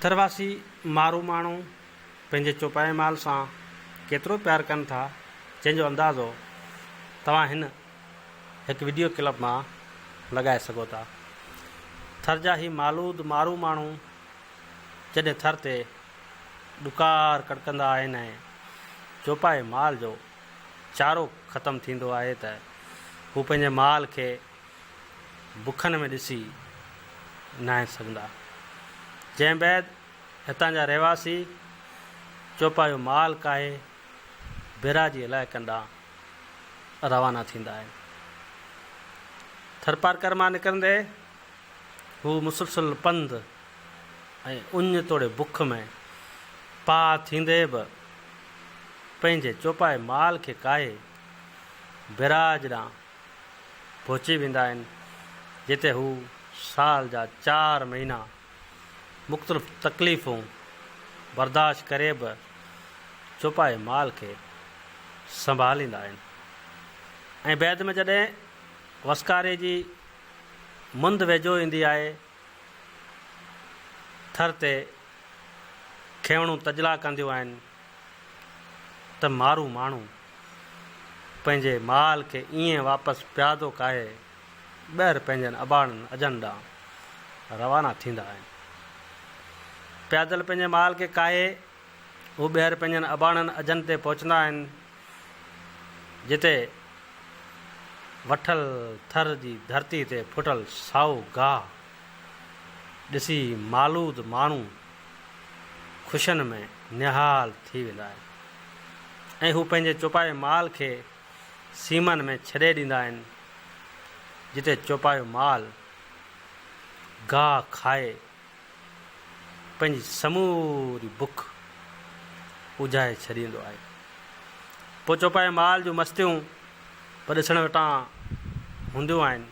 ٿرواسي مارو ماڻهو پنهنجي چوپائي مال سان ڪيترو پيار ڪن ٿا جنهن جو اندازو توهان هن هڪ وڊيو ڪلپ مان لڳائي سگهو ٿا. ٿر جا هي مالود مارو ماڻهو جڏهن ٿر تي ڏڪار ڪڙڪندا آهن ۽ چوپائي مال جو چارو ختم ٿيندو آهي ته هو پنهنجي مال کي بکن ۾ ڏسي ناهن سگهندا. جنهن بعد هتان جا رهواسي چوپايو مال ڪاهي بيراجي علائقن ڏانهن روانا ٿيندا آهن. ٿرپارڪر مان نڪرندي هو مسلسل پنڌ ۽ اڃ توڙي بک ۾ پاهه ٿيندي به پنهنجي چوپائي مال کي ڪاهي بيراج ڏانهن پهچي ويندا آهن، جتي هو سال جا چار مهينا مختلف تڪليفون برداشت ڪري به چوپائي مال کي سنڀاليندا آهن ۽ بعد ۾ جڏهن وسڪاري جي مند ويجهو ايندي آهي، ٿر تي کيوڻون تجلا ڪنديون آهن ته مارو ماڻهو پنهنجي مال کي ائين واپس پيادو ڪاهي ٻهر پنهنجن اباڻن اجهن ڏانهن روانا ٿيندا آهن. پيادل پنهنجي مال کي ڪاهي هو ٻيهر پنهنجن اباڻن اجهن تي پهچندا آهن، جتي وٺل ٿر جي ڌرتي تي ڦٽل سائو گاهه ڏسي مالود ماڻهو خوشين ۾ نهال ٿي ويندا آهن ۽ هو پنهنجي چوپائي مال کي سيمن ۾ ڇڏي ڏيندا آهن، جتي چوپايو مال گاهه کائي پنهنجي سموري بک اجهائي ڇڏيندو آهي. پوء چوپائي مال جون مستيون به ڏسڻ وٽان هونديون آهن.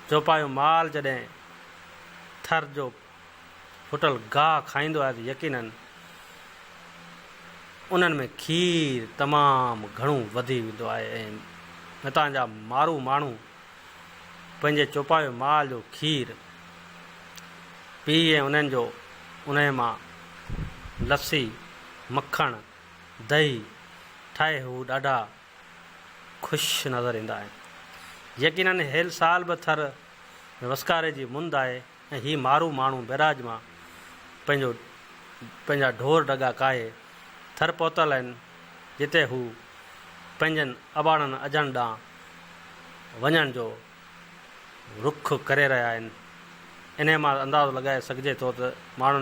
چوپايو مال جڏهن ٿر جو ڦٽل گاهه کائيندو آهي ته يقينن انهن ۾ کير تمام گهڻو وڌي ويندو آهي ۽ هتان جا مارو ماڻهو پنهنجي چوپايو مال جو کير پي ۽ انهن جو انهي مان لسي، مکڻ، دهي ٺاهي هو ڏاڍا خوش نظر ايندا آهن. يقينن هيل سال به ٿر ۾ وسڪاري جي مند آهي ۽ هي مارو ماڻهو بئراج مان پنهنجو پنهنجا ڍور ڍڳا ڪاهي ٿر پهتل آهن جتي هو پنهنجن اباڻن اجهن ڏانهن وڃڻ جو رخ ڪري رهيا آهن. انهيء مان اندازو لڳائي سگهجي ٿو ته ماڻهن.